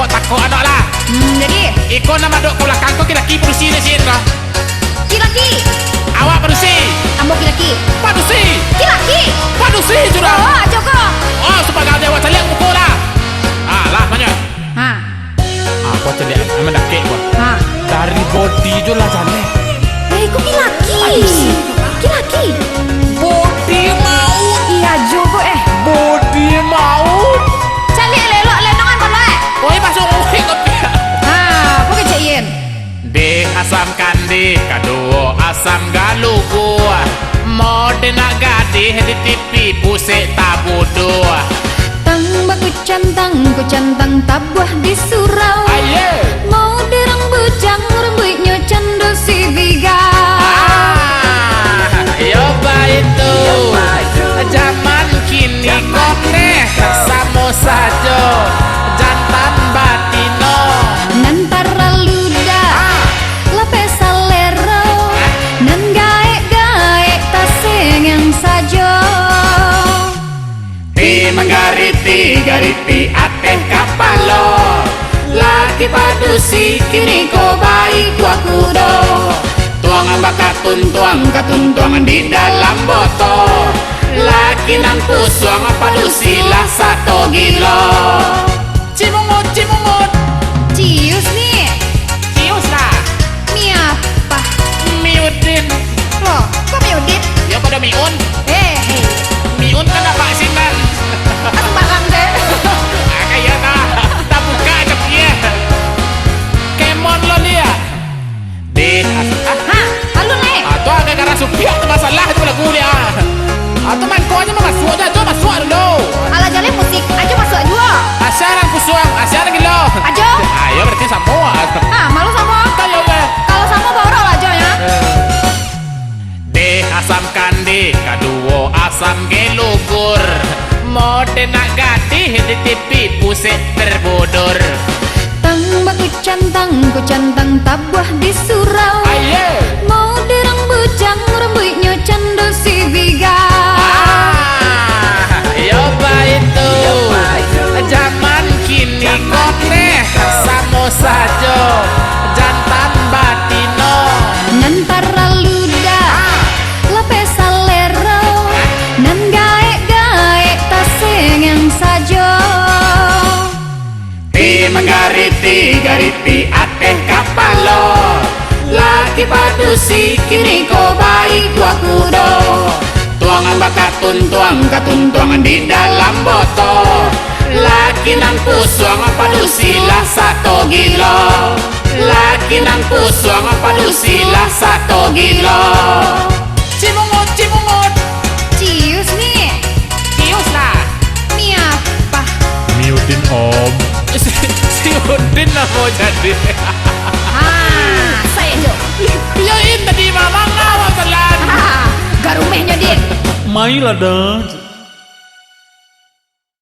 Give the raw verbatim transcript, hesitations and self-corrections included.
Takok anak lah. Hmm, jadi? Iko nan duduk ka balakang ko laki-laki padusi ni, Sin, lah. Laki-laki. Awak padusi. Ambo laki-laki. Padusi. Laki-laki. Padusi sudah. Oh, ajo ko. Oh, supayo gak awak caliak muko lah. Ah, lah, banyak. Ha. Apa caliak? Aman dakek ko. Ha. Dari body jo lah caliak. Eh, iko laki-laki. Padusi. Laki-laki. Body maut. Iyo ajo ko, eh. Body maut. Caliak elok-elok, lenongan balai. Oi, masuk muhik kopi. Ha, apa kecek Ian? Deh asam kandih, kaduo asam galugu. Mode nak gadih di tipi pusek tabuduah. Tang bakucantang, kucantang tabuah di surau. Aye. Mode rang bujang, rambuiknyo cando sibiga. Ah, yo baitu. Zaman kini koneh samo sajo. Jantan batino. Nan talalu dah. Ah. Lapeh salero. Ah. Nan gaek-gaek tasengeng sajo. Ti manggariti-gariti ateh kapalo. Laki padusi kini ko baikuak kudo. Tuang bakatuntuang-katuntuang di dalam boto. Laki nan pusuang padusi lah sato gilo. Cimungut, cimungut. Cius ni. Cius lah. Mi apa? Mi Udin. Loh, kok Mi Udin? Yo, pado Mi Un. Eh, eh. Mi Un kan apak sinan. Sembarang deh. Ah, kaya ta. Tabuka ajo piye. Kemon lo dia. Deh, as-, ah. Ha, alun lai. Ah, tu agak-agak supiak tu masalah tu lagu dia. Ah, tu mangko ajo masuak ajo, ajo masuak dulu. Alah jaleh musik, ajo masuak juo. Asia nan kusuang, asia nan gilo. Ajo. Ayo, berarti samo. Ah, malu samo. Ayo, oke. Kalau samo, borok lah ajo, ya. Eh. Deh asam kandih, kaduo asam gelugur. Mode nak gadih di tipi pusek terbudur. Tang bakucantang, kucantang tabuah di surau. Aye. Mode rang bujang, rambuiknyo cando sibiga. Ah, yo baitu. Zaman kini koneh samo sajo. Jantan batino. Nan talalu dah. Ah. Lapeh salero. Nan gaek-gaek tasengeng sajo. Ti manggariti-gariti ateh kapalo. Laki padusi kini ko baikuak kudo. Tuang bakatuntuang-katuntuang di dalam boto. Laki nan pusuang padusi lah sato gilo. Laki nan pusuang padusi lah sato gilo. Cimungut, cimungut. Cius ni. Cius lah. Mi apa? Mi Udin, Om. Si, si Udin namo jadi? Ah, sayo jo. Iyo, In, tadi mamang lah, Bang Salan. Ah, garumehnyo, Din. Mailah, Dang.